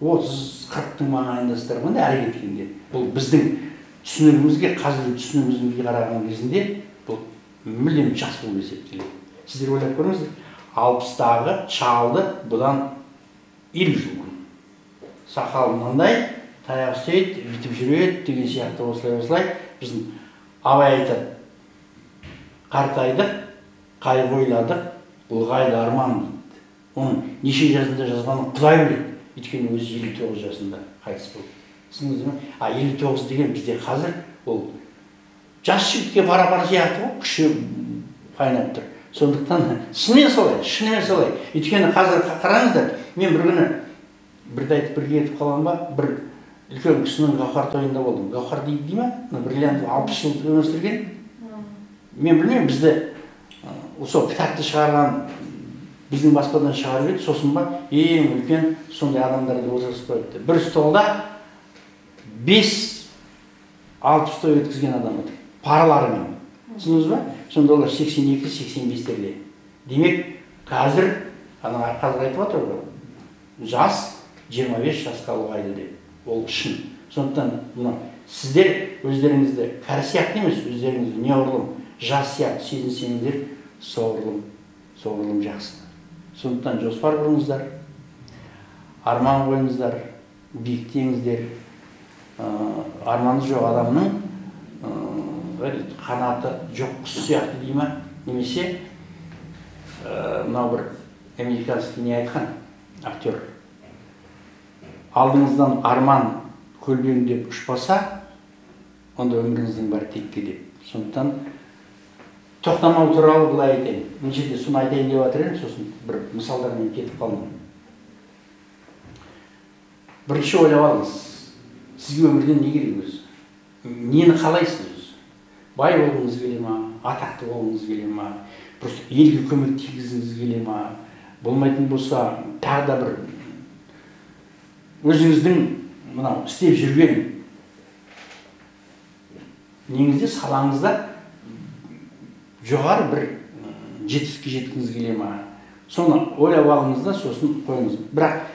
30-40-тың маңайындасыздар ғой әрі кеткенде. Бұл біздің түсінігімізге, қазіргі түсінігімізге қараған кезінде бұл мүлдем жас болып есептеледі. Сіздер ойлап көріңіздер, 60-тағы шалды бұдан 50 жыл бұрын. Сақалы мынандай, таяқ ұстайды, бүйтіп жүреді деген сияқты осылай-осылай. Біздің Абай айтады, қартайдық, қайғы ойладық, ұлғайды арман дейді. Оның неше жасында жазғанын Құдай біледі. Өйткені өзі 59 жасында қайтыс болды. Түсіндіңіз бе? А 59 деген бізде қазір ол жас жігітке пара-пар сияқты ғой, күші қайнап тұр. Сондықтан шынымен солай, шынымен солай. Өйткені қазір қараңыздар, мен бір күні бірді айтып бірге кетіп қалам ба, бір үлкен кісінің гауһар тойында болдым. Гауһар дейді дей ма? Мына бриллиант 60 жыл өмір сүрген. Мен білмеймін, бізді сол кітапты шығарған, біздің баспадан шығарып еді, сосын ба ең үлкен сондай адамдарды отырғызып қойыпты. Бір столда 5-6 той өткізген адам отыр, параларымен. Түсіндіңіз ба? Сонда олар 82-85-терде. Демек, қазір, ана қазір айтып отыр ғой, жас 25 жасқа ұлғайды деп. Ол шын. Сондықтан мына сіздер өздеріңізді кәрі сияқты емес, өздеріңізді неғұрлым жас сияқты сезінсеңіздер, соғұрлым жақсы. Сондықтан жоспар құрыңыздар, арман қойыңыздар, биіктеңіздер. Арманы жоқ адамның қанаты жоқ құс сияқты дей ма? Немесе мынау бір американский не айтқан актер, алдыңыздан арман көлбеңдеп ұшпаса, онда өміріңіздің бәрі текке деп. Сондықтан тоқтамау туралы былай айтайын. Мына жерде соны айтайын деп жатыр едім, сосын бір мысалдармен кетіп қалдым. Бірінші ойлап алыңыз, сізге өмірден не керек өзі? Нені қалайсыз өзі? Бай болғыңыз келе ма? Атақты болғыңыз келе ма? Просто елге көмек тигізгіңіз келе ма? Болмайтын болса, тағы да бір өзіңіздің мынау істеп жүрген неңізде, салаңызда жоғары бір жетістікке жеткіңіз келе ма? Соны ойлап алыңыз да, сосын қойыңыз. Бірақ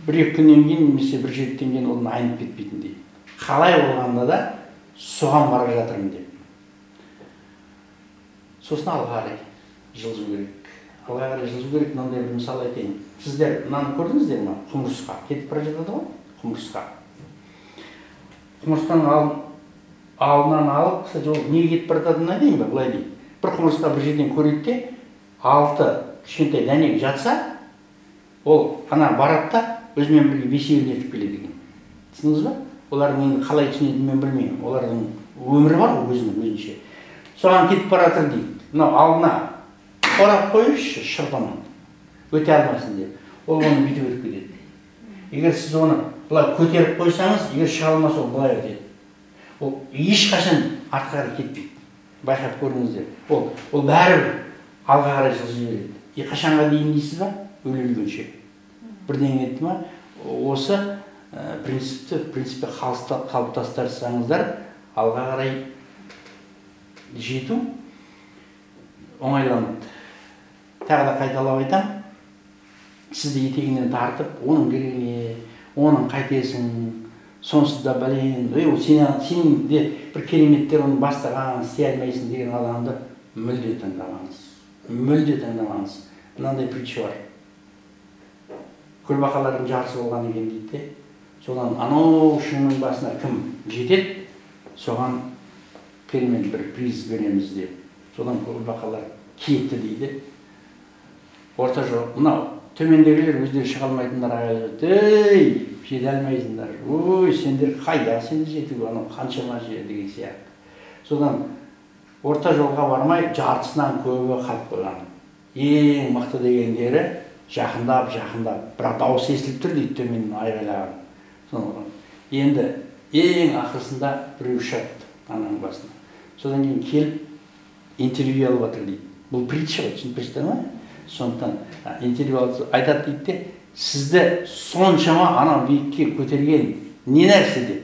бір-екі күннен кейін немесе бір жетіден кейін одан айнып кетпейтіндей. Қалай болғанда да соған бара жатырмын деп. Сосын алға қарай жылжу керек. Алға қарай жылжу керек. Мынандай бір мысал айтайын. Сіздер мынаны көрдіңіздер ме? Құмырсқа кетіп бара жатады ғой, құмырсқа. Құмырсқаның алдынан алып, кстати, ол неге кетіп бара жататынын айтайын ба? Былай дейді. Бір құмырсқа бір жерден көреді де, 6 кішкентай дәнек жатса, ол ана барады да өзімен бірге бесеуін ертіп келеді екен. Түсіндіңіз ба? Олардың енді қалай түсінетінін мен білмеймін. Олардың өмірі бар ғой өзінің өзінше. Соған кетіп бара жатыр дейді. Мынау алдына орап қойыңызшы, шырпымен өте алмасын деп. Ол оны бүйтіп өтіп кетеді. Егер сіз оны былай көтеріп қойсаңыз, егер шыға алмаса, ол былай өтеді. Ол ешқашан артқа қарай кетпейді. Байқап көріңіздер. Ол бәрібір алға қарай жылжи береді. И қашанға дейін дейсіз ба? Өле-өлгенше. Бірдеңе етті ма? Осы принципті қалыптастырсаңыздар, алға қарай жету оңайланады. Тағы да қайталап айтам, сізді етегінен тартып, оның керегі не, оның қайтесің, сонсыз да бәлен, ол сен де бір кереметтер оны бастаған, істей алмайсың деген адамды мүлде тыңдамаңыз. Мүлде тыңдамаңыз. Мынандай притча бар. Көлбақалардың жарысы болған екен дейді де. Содан анау шыңның басына кім жетеді, соған керемет бір приз береміз деп. Содан көлбақалар кетті дейді. Орта жол, мынау төмендегілер өздері шыға алмайтындар айғайлап, ей, жете алмайсыңдар, ой, сендер қайда, сендер жетуге, анау қаншама жер деген сияқты. Содан орта жолға бармай жартысынан көбі қалып қойған. Ең мықты дегендері жақындап, жақындап, бірақ дауыс естіліп тұр дейді төменнен айғайлаған. Соны енді ең ақырысында біреу шығады ананың басына. Содан кейін келіп интервью алып жатыр дейді. Бұл притча ғой, түсініп тұрсыздар ма? Сондықтан интервью алып айтады дейді де, сізді соншама анау биікке көтерген не нәрсе деп.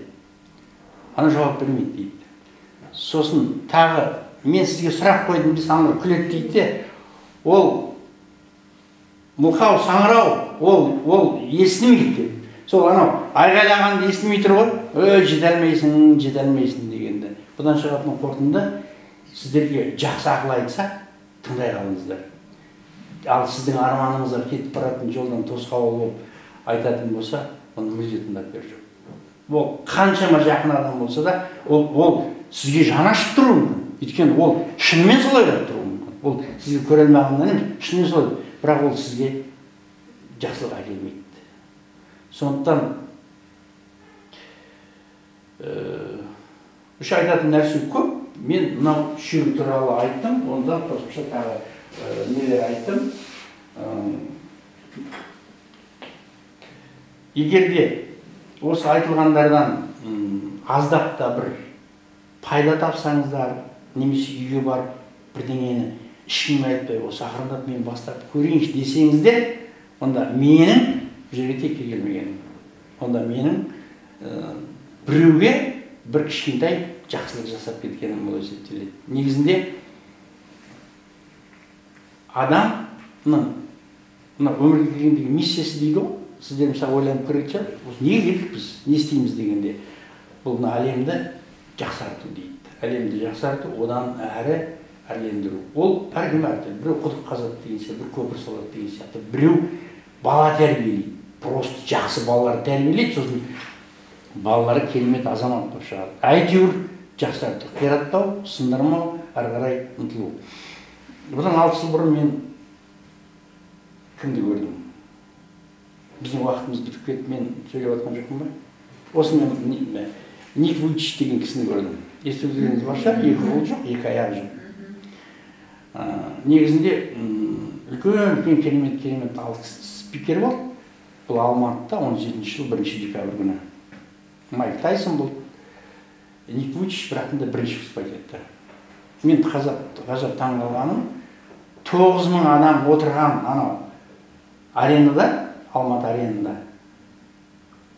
Ана жауап бермейді дейді. Сосын тағы мен сізге сұрақ қойдым десе, ана күледі дейді де, ол мылқау саңырау, ол естімейді деп. Сол анау айғайлағанды естімей тұр ғой, ой, жете алмайсың, жете алмайсың дегенді. Бұдан шығатын қорытынды, сіздерге жақсы ақыл айтса, тыңдай қалыңыздар. Ал сіздің арманыңызға кетіп баратын жолдан тосқауыл болып айтатын болса, оны мүлде тыңдап бер жоқ. Ол қаншама жақын адам болса да, ол сізге жаны ашып тұруы мүмкін. Өйткені ол шынымен солай ойлап тұруы мүмкін. Ол сізге көре алмағаннан емес, шынымен солай. Бірақ ол сізге жақсылық әкелмейді. Сондықтан үш айтатын нәрсе көп. Мен мынау үшеуі туралы айттым, онда қосымша тағы нелер айттым. Егер де осы айтылғандардан аздап та бір пайда тапсаңыздар, немесе үйге барып бірдеңені ешкімге айтпай, осы ақырындап мен бастап көрейінші десеңіздер, онда менің бұл жерге текке келмегенім. Онда менің біреуге бір кішкентай жақсылық жасап кеткенім болып есептеледі. Негізінде адамның мына өмірге келгендегі миссиясы дейді ғой. Сіздер мысалы ойланып көретін шығар, осы неге келдік біз, не істейміз дегенде, бұл мына әлемді жақсарту дейді. Әлемді жақсарту, одан әрі әрлендіру. Ол әркім әртүрлі. Біреу құдық қазады деген сияқты, бір көпір салады деген сияқты, біреу бала тәрбиелейді. Просто жақсы балалар тәрбиелейді, сосын балалары керемет азамат болып шығады. Әйтеуір жақсарту, қираттау, сындырмау, әрі қарай ұмтылу. Бұдан 6 жыл бұрын мен кімді көрдім? Біздің уақытымыз бітіп кетті, мен сөйлеп жатқан жоқпын ба? Осы мен Ник Вуйчич деген кісіні көрдім. Естіп жүргеніңіз бар шығар, екі қолы жоқ, екі аяғы жоқ. Негізінде үлкен керемет 6 спикер болды. Бұл Алматыда 17 жыл 1 декабрь күні. Майк Тайсон болды. Ник Вуйчич бірақ та бірінші выступать етті. Мен ғажап таңғалғаным, 9000 адам отырған анау аренада, Алматы аренада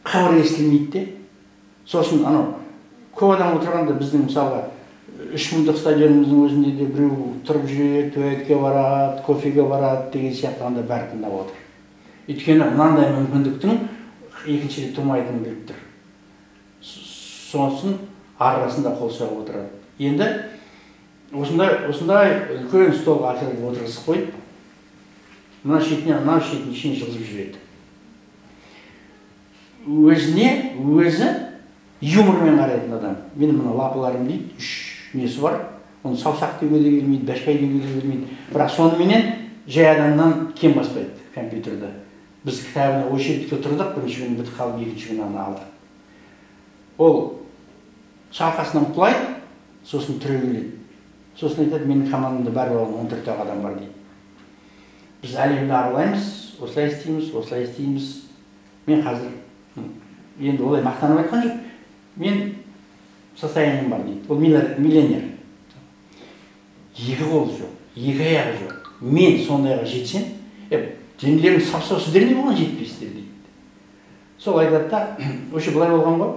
қыбыр естілмейді де. Сосын анау көп адам отырғанда біздің мысалға 3000-дық стадионымыздың өзінде де біреу тұрып жүреді, туалетке барады, кофеге барады деген сияқты, анда бәрі тыңдап отыр. Өйткені мынандай мүмкіндіктің екінші рет тумайтынын біліп тұр. Сосын арасында қол соғып отырады. Енді осындай үлкен столға әкеліп отырғызып қойып, мына шетінен мына шетіне шейін жылжып жүреді. Өзіне өзі юмормен қарайтын адам. Менің мына лапаларым дейді, 3 несі бар. Оны саусақ деуге де келмейді, бәшбай деуге де келмейді. Бірақ соныменен жай адамнан кем баспайды компьютерді. Біз кітабына очередьке тұрдық, бірінші күні бітіп қалып, екінші күні аны алдық. Ол шалқасынан құлайды, сосын түрегеледі. Сосын айтады, менің командамда бәрі болған 14 адам бар дейді. Біз әлемді аралаймыз, осылай істейміз, осылай істейміз. Мен қазір енді олай мақтанып айтқан жоқ. Мен состоянием бар дейді. Ол миллионер. Екі қолы жоқ, екі аяғы жоқ. Мен сондайға жетсем, денелерің сап-сау, сіздер не болған жетпейсіздер дейді. Сол айтады да, вообще былай болған ғой.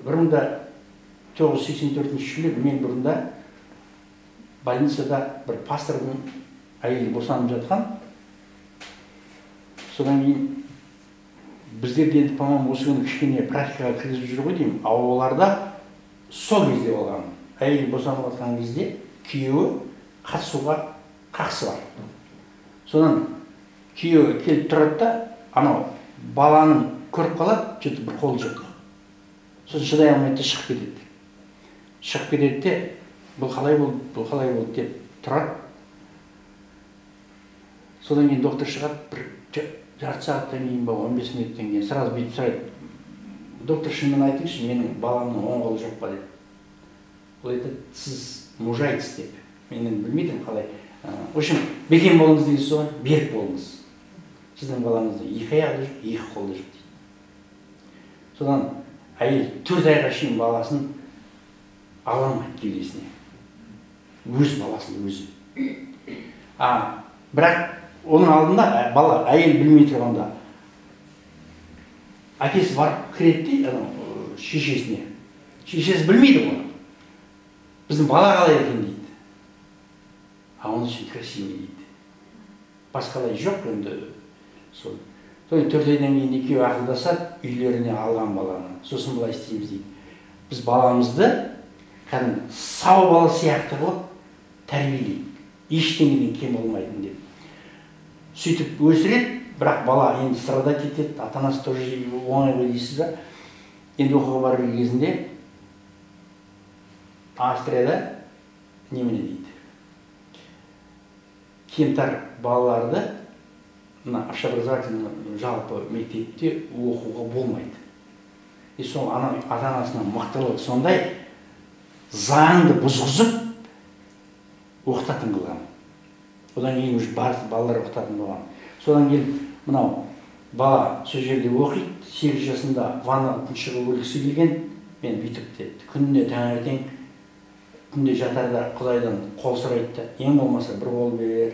1984 жылы мен бұрында больницада бір пастордың әйелі босанып жатқан. Содан кейін біздер де енді, по-моему, осы күні кішкене практикаға кіргізіп жүр ғой деймін. А оларда сол кезде болған. Әйелі босанып жатқан кезде күйеуі қатысуға қақысы бар. Содан күйеуі келіп тұрады да, анау баланың көріп қалады, что-то бір қолы жоқ. Сосын шыдай алмайды да шығып кетеді. Шығып кетеді де, бұл қалай болды, бұл қалай болды деп тұрады. Содан кейін доктор шығады, бір жарты сағаттан кейін ба, 15 минуттан кейін сразу бүйтіп сұрайды. Доктор, шынымен айтыңызшы, менің баламның оң қолы жоқ па деп. Ол айтады, сіз мужайтсыз деп. Мен енді білмеймін қалай. В общем, бекем болыңыз деген сөз ғой, берік болыңыз. Сіздің балаңыздың екі аяғы да жоқ, екі қолы да жоқ дейді. Содан әйел 4 айға шейін баласын ала алмайды кеудесіне. Өз баласын өзі. Бірақ оның алдында бала, әйел білмей тұрғанда әкесі барып кіреді де, анау шешесіне. Шешесі білмейді оны. Біздің бала қалай екен дейді. А он очень красивый дейді. Басқалай жоқ енді. Сол. Содан 4 айдан кейін екеуі ақылдасады, үйлеріне алған баланы. Сосын былай істейміз дейді. Біз баламызды кәдімгі сау бала сияқты қылып тәрбиелейік. Ештеңеден кем болмайтын деп. Сөйтіп өсіреді, бірақ бала енді страдать етеді, ата-анасы тоже оңай ғой дейсіз ба? Енді оқуға барар кезінде Австрияда немене дейді? Кемтар балаларды мына общеобразовательный жалпы мектепте оқуға болмайды. И сол ата-анасының мықтылығы сондай, заңды бұзғызып оқытатын қылған. Одан кейін уже балалар оқытатын болған. Содан кейін мынау бала сол жерде оқиды, 8 жасында ваннаға тұншығып өлгісі келген, мен бүйтіп депті. Күніне таңертең, түнде жатарда Құдайдан қол сұрайды да, ең болмаса бір қол бер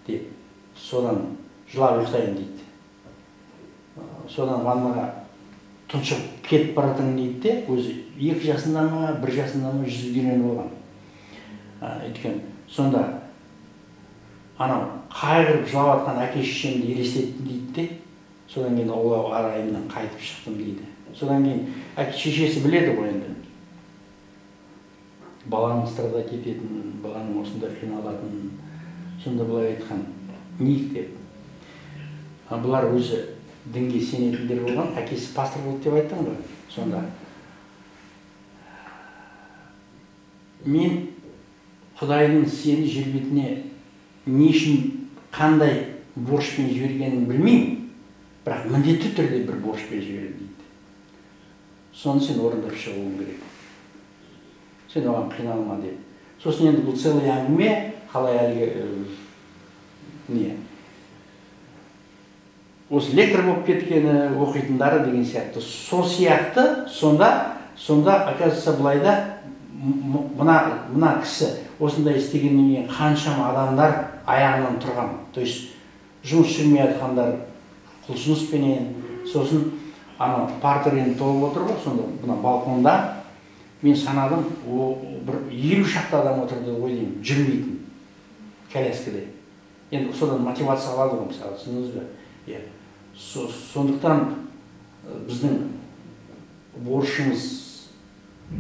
деп, содан жылап ұйықтайын дейді. Содан ваннаға тұншығып кетіп баратырмын дейді де, өзі 2 жасында ма, 1 жасында ма жүзуге үйреніп алған. Өйткені сонда анау қайғырып жылап жатқан әке шешемді елестеттім дейді де, содан кейін ол арайымнан қайтып шықтым дейді. Содан кейін әке шешесі біледі ғой енді. Баланың страдать ететінін, баланың осындай қиналатынын, сонда былай айтқан, ник деп. Бұлар өзі дінге сенетіндер болған, әкесі пастор болды деп айттым ғой. Сонда мен Құдайдың сені жер бетіне не үшін қандай борышпен жібергенін білмеймін, бірақ міндетті түрде бір борышпен жібереді дейді. Соны сен орындап шығуың керек. Сен оған қиналма деп. Сосын енді бұл целый әңгіме, қалай әлгі не осы лектор болып кеткені, оқитындары деген сияқты. Сол сияқты сонда оказывается былай да, мына кісі осындай істегеннен кейін қаншама адамдар аяғынан тұрған. То есть жұмыс жүрмей жатқандар құлшыныспенен, сосын анау партер енді толып отыр ғой, сонда мына балконда мен санадым, бір 50 шақты адам отырды ғой деймін, жүрмейтін коляскада. Енді содан мотивация алады ғой, мысалы, түсіндіңіз бе? Иә. Сондықтан біздің борышымыз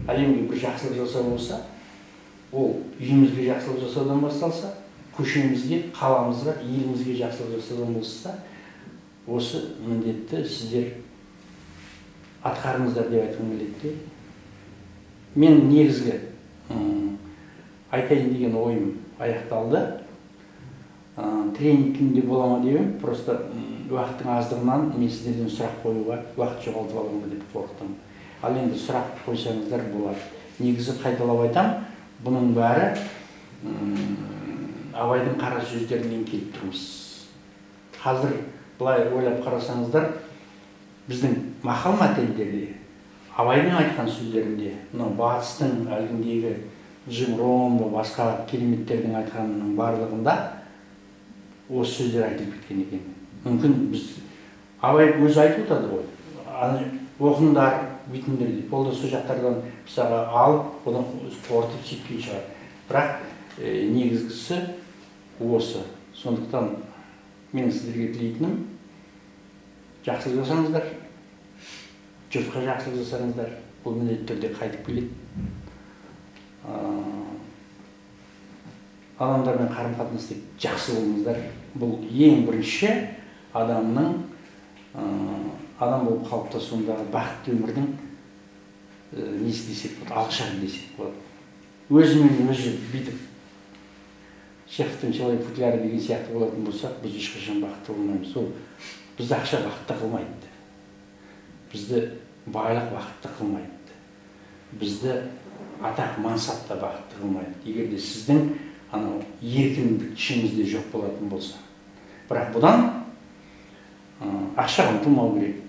әлемге бір жақсылық жасау болса, ол үйімізге жақсылық жасаудан басталса, көшемізге, қаламызға, елімізге жақсылық жасаудан болса, осы міндетті сіздер атқарыңыздар деп айтқым келеді де. Мен негізгі айтайын деген ойым аяқталды. Тренинг күнде бола ма деп едім, просто уақыттың аздығынан мен сіздерден сұрақ қоюға уақыт жоғалтып аламын ба деп қорықтым. Ал енді сұрақ қойсаңыздар болады. Негізі қайталап айтам, бұның бәрі Абайдың қара сөздерінен келіп тұрмыз. Қазір былай ойлап қарасаңыздар, біздің мақал мәтелдерде, Абайдың айтқан сөздерінде, мынау батыстың әлгіндегі Джим Рон, басқа кереметтердің айтқанының барлығында осы сөздер айтылып кеткен екен. Мүмкін біз Абай өзі айтып отырады ғой, оқыңдар, бүйтіңдер деп. Ол да сол жақтардан мысалға алып, одан қорытып сөйткен шығар. Бірақ негізгісі осы. Сондықтан мен сіздерге тілейтінім, жақсылық жасаңыздар, жұртқа жақсылық жасаңыздар, бұл міндетті түрде қайтып келеді. Адамдармен қарым-қатынаста жақсы болыңыздар. Бұл ең бірінші адамның адам болып қалыптасуындағы бақытты өмірдің несі десек болады, алғышарты десек болады. Өзімен өзі бүйтіп Чеховтың «Человек футляр» деген сияқты болатын болсақ, біз ешқашан бақытты болмаймыз. Ол бізді ақша бақытты қылмайды, бізді байлық бақытты қылмайды, бізді атақ мансап та бақытты қылмайды. Егер де сіздің анау еркіндік ішіңізде жоқ болатын болса. Бірақ бұдан ақшаға ұмтылмау керек,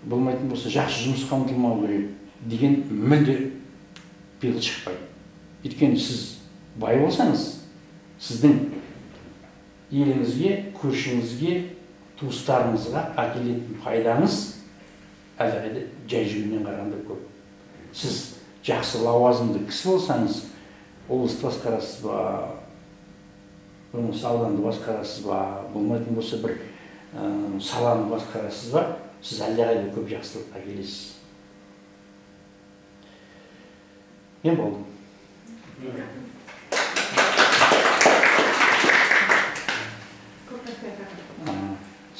болмайтын болса жақсы жұмысқа ұмтылмау керек деген мүлде пиғыл шықпайды. Өйткені сіз бай болсаңыз, сіздің еліңізге, көршіңізге, туыстарыңызға әкелетін пайдаңыз әлдеқайда жай жүргеннен қарағанда көп. Сіз жақсы лауазымды кісі болсаңыз, облысты басқарасыз ба, болмаса ауданды басқарасыз ба, болмайтын болса бір саланы басқарасыз ба, сіз әлдеқайда көп жақсылық әкелесіз. Мен болдым.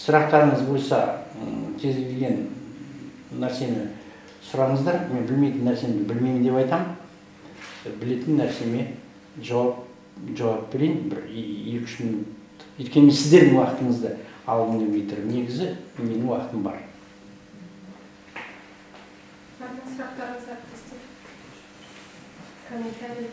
Сұрақтарыңыз болса, кез келген нәрсені сұраңыздар. Мен білмейтін нәрсені білмеймін деп айтамын. Білетін нәрсеме жауап берейін бір 2-3 минут. Өйткені мен сіздердің уақытыңызды алғым келмей тұр. Негізі менің уақытым бар. Сұрақтарыңыз, әріптестер? Комментарий?